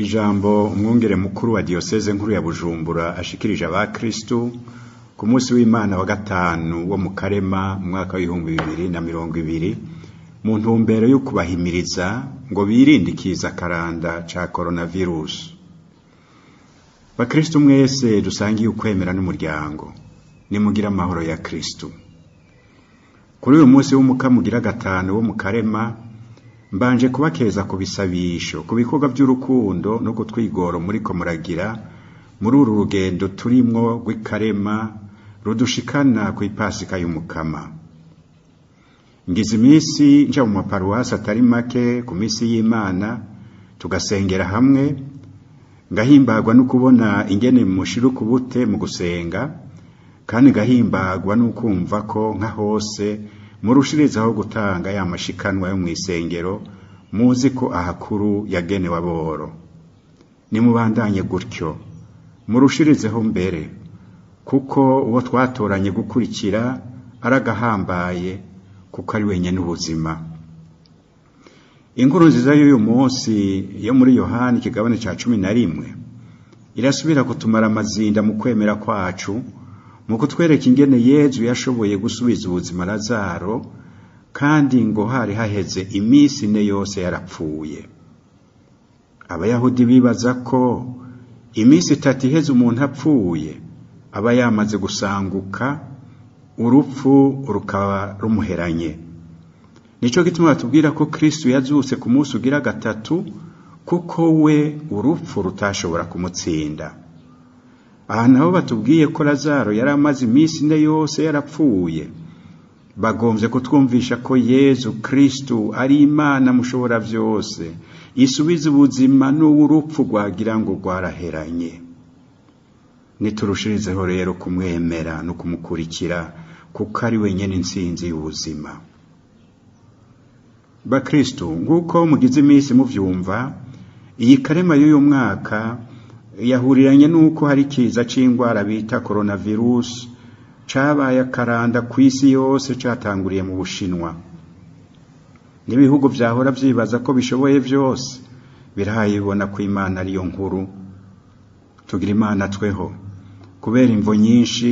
Ijambo umwungere mukuru wa diyoseze nkuru ya Bujumbura ashikirije abakristu ku munsi w'Imana wa gatanu wo mu Karema mu mwaka w'2020 mu ntumbero yo kubahimiriza ngo birinde ikiza karanda ca coronavirus. Bakristu mwese dusangiye ukwemera n'umuryango, nimugire amahoro ya Kristu. Kuri uyu munsi w'umukama ugira gatanu wo mu Karema, mbanje kubakeza ku bisabisho, ku bikorwa by'urukundo no kutwigoro muriko muragira muri uru rugendo turimwo rw'ikarema rudushikana kw'ipasika y'umukama. Ngize iminsi nja mu maparuwasi atari make ku minsi y'Imana, tugasengera hamwe, ngahimbagwa no kubona ingene mushiruka ubute mu gusenga, kandi ngahimbagwa no kumva ko nka hose murushirizaho gutanga ya mashikanwa yo mw'isengero, muzi ko ahakuru yagenewe aboro. Nimubandanye gutyo, murushirizeho mbere, kuko uwo twatoranye gukurikira aragahambaye, kuko ari wenyene ubuzima. Inkuru nziza y'uyu munsi yo muri Yohani ikigabane ca 11 irasubira kutumara amazinda mu kwemera kwacu, mu kutwereka ingene Yezu yashoboye gusubiza ubuzima Lazaro, kandi ngo hari haheze iminsi 4 yose yarapfuye. Abayahudi bibaza ko iminsi 3 iheze umuntu apfuye aba yamaze gusanguka, urupfu rukaba rumuheranye. Nico gituma batubwira ko Kristu yazutse ku munsi ugira gatatu, kuko we urupfu rutashobora kumutsinda. Aha naho batubwiye ko Lazaro yari amaze iminsi 4 yose yarapfuye. Bagomvye kutwumvisha ko Yezu Kristu ari Imana mushobora vyose, isubiza ubuzima n'urupfu rwagira ngo rwaraheranye. Niturushirizeho rero kumwemera no kumukurikira, kuko ari wenyene intsinzi y'ubuzima. Bakristu, nk'uko mugize iminsi muvyumva, iyi karema y'uyu mwaka yahuriranye n'uko hari ikiza c'ingwara bita coronavirus cabaye akaranda kw'isi yose, catanguriye mu Bushinwa. N'ibihugu vyahora vyibaza ko bishoboye vyose birahayibona ko Imana ariyo nkuru. Tugira Imana tweho, kubera imvo nyinshi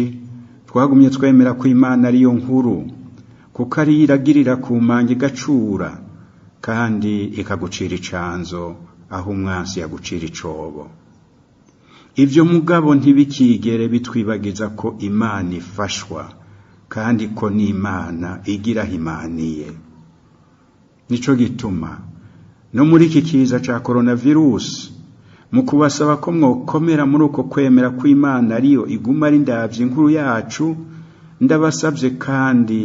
twagumye twemera ko Imana ariyo nkuru, kuko ari iragirira ku manga igacura, kandi ikagucira icanzo aho umwansi yagucira icobo. Ivyo mugabo ntibikigere bitwibagiza ko Imana ifashwa, kandi ko n'Imana igira himaniye. Nico gituma no muri iki kiza ca coronavirus, mu kubasaba ko mwokomera muri uko kwemera ko Imana ariyo iguma ari ndavye inkuru yacu, ndabasavye kandi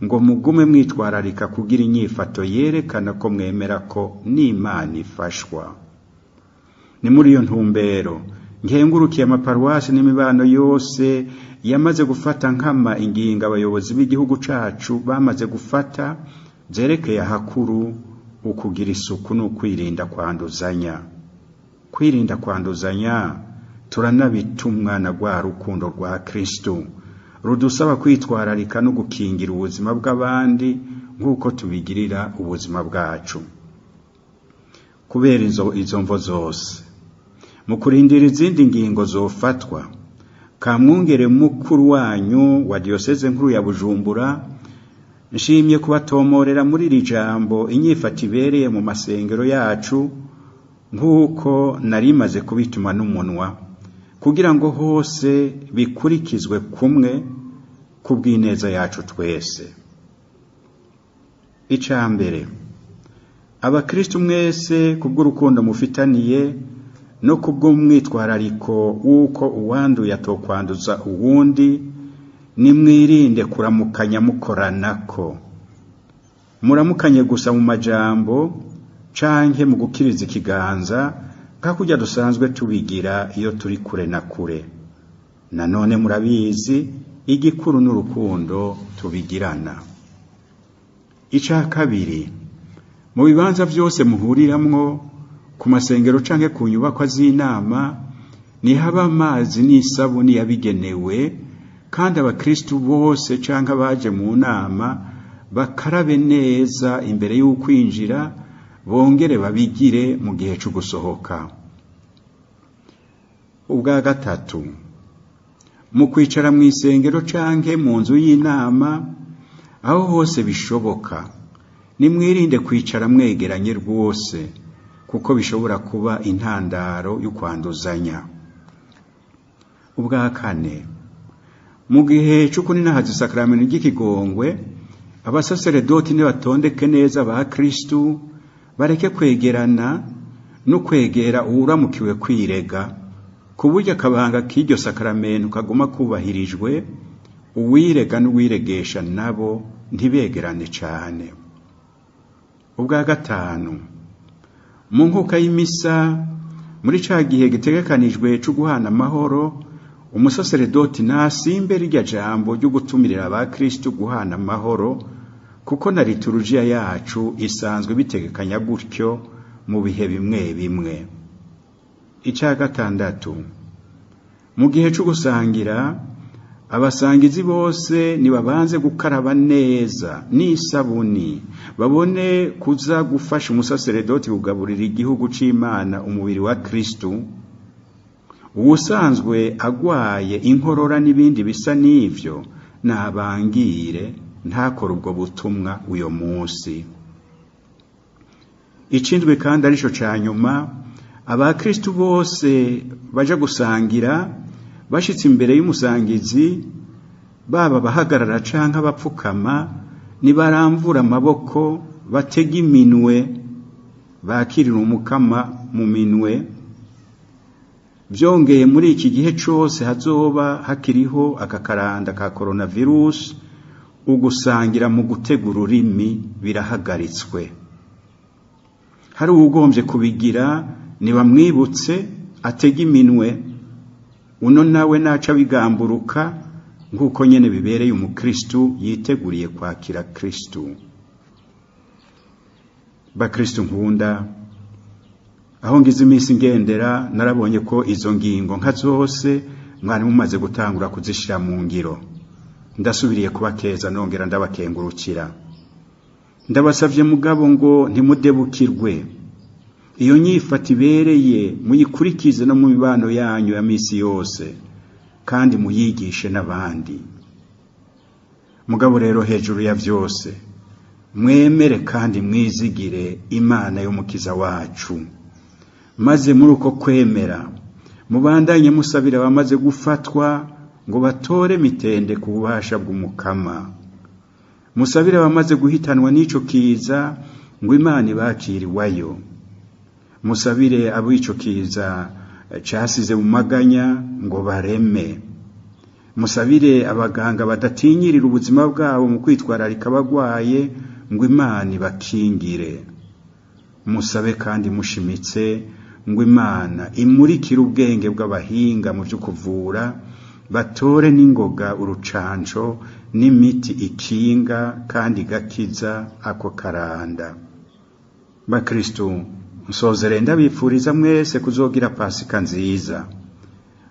ngo mugume mwitwararika kugira inyifato yerekana ko mwemera ko n'Imana ifashwa. Ni muri iyo ntumbero nkengurukiye amaparuwasi n'imibano yose yamaze gufata nkama ingingo abayobozi b'igihugu cacu bamaze gufata zerekeye ahakuru ukugira isuku n'ukwirinda kwanduzanya. Kwirinda kwanduzanya turanabitumwa na rwa rukundo rwa Kristu rudusaba kwitwararika no gukingira ubuzima bw'abandi nk'uko tubigirira ubuzima bwacu. Kubera izo mvo zose, mu kurindira izindi ngingo zofatwa, kamwungere mukuru wanyu wa diyoseze nkuru ya Bujumbura, nshimye kubatomorera muri iri jambo inyifato ibereye mu masengero yacu, nk'uko nari maze kubituma n'umunwa, kugira ngo hose bikurikizwe kumwe kubw'ineza yacu twese. Ica mbere, abakristu mwese kubw'urukundo mufitaniye no kubw'umwitwarariko w'uko uwanduye atokwanduza uwundi, nimwirinde kuramukanya mukoranako. Muramukanye gusa mu majambo canke mu gukiriza ikiganza, nka kurya dusanzwe tubigira iyo turi kure na kure. Nanone murabizi, igikuru n'urukundo tubigirana. Ica kabiri, mu bibanza vyose muhuriramwo, ku masengero canke ku nyubakwa z'inama, nihaba amazi n'isabuni yabigenewe, kandi abakristu bose canke abaje mu nama bakarabe neza imbere y'ukwinjira, bongere babigire mu gihe co gusohoka. Ubwa gatatu, mu kwicara mu isengero canke mu nzu y'inama, aho hose bishoboka, nimwirinde kwicara mwegeranye rwose, kuko bishobora kuba intandaro y'ukwanduzanya. Ubwa kane, mu gihe c'ukuninahaza isakaramentu ry'ikigongwe, abasaseredoti nibatondeke neza ba Kristu, bareke kwegerana no kwegera uwuramukiwe kwirega, ku buryo akabanga k'iryo sakaramentu kaguma kubahirijwe, uwirega n'uwiregesha nabo ntibegerane cane. Ubwa gatanu, mu nkuka y'imisa, muri ca gihe gitegekanijwe co guhana amahoro, umusaseredoti nasimbe rirya jambo ryo gutumirira abakristu guhana amahoro, kuko na liturujia yacu isanzwe bitegekanya gutyo mu bihe bimwe bimwe. Ica gatandatu, mu gihe co gusangira, abasangizi bose nibabanze gukaraba neza n'isabuni, babone kuza gufasha umusaseredoti kugaburira igihugu c'Imana umubiri wa Kristu. Uwusanzwe agwaye inkorora n'ibindi bisa n'ivyo, nabangire ntakore ubwo butumwa uyo munsi. Ikindwi kandi arico ca nyuma, abakristu bose baja gusangira bashitse imbere y'umusangizi, baba bahagarara canke abapfukama, nibaramvura amaboko, batega iminwe, bakirira umukama mu minwe. Vyongeye, muri iki gihe cose hazoba hakiriho aka karanda ka coronavirus, ugusangira mu gutega ururimi birahagaritswe. Hari uwugombye kubigira, nibamwibutse atega iminwe, uno nawe naca bigamburuka, nk'uko nyene bibereye umukristu yiteguriye kwakira Kristu. Bakristu nkunda, aho ngize iminsi ngendera, narabonye ko izo ngingo nka zose mwari mumaze gutangura kuzishira mu ngiro. Ndasubiriye kubakeza nongera ndabakengurukira. Ndabasavye mugabo ngo ntimudebukirwe. Iyo nyifata ibereye muyikurikize no mu mibano yanyu ya misi yose, kandi muyigishe n'abandi. Mugabo rero hejuru ya vyose, mwemere kandi mwizigire Imana y'Umukiza wacu, maze muri uko kwemera mubandanye musabira abamaze gufatwa ngo batore mitende ku bubasha bw'Umukama. Musabire abamaze guhitanwa n'ico kiza ngo Imana ibakire iwayo. Musabire abo ico kiza casize mu maganya ngo bareme. Musabire abaganga badatinyirira ubuzima bwabo mu kwitwararika abagwaye ngo Imana ibakingire. Musabe kandi mushimitse ngo Imana imurikire ubwenge bw'abahinga mu vyo kuvura, batore n'ingoga urucanco n'imiti ikinga kandi igakiza ako karanda. Bakristu, nsozere ndabipfuriza mwese kuzogira Pasika nziza,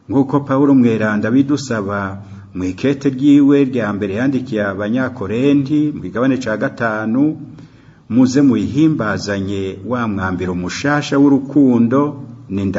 nk'uko Pawulo mweranda bidusaba mu ikete ryiwe rya mbere yandikiye Abanyakorenti mu kigabane ca 5, muze muyihimbazanye wa mwambiro mushasha w'urukundo n'inda.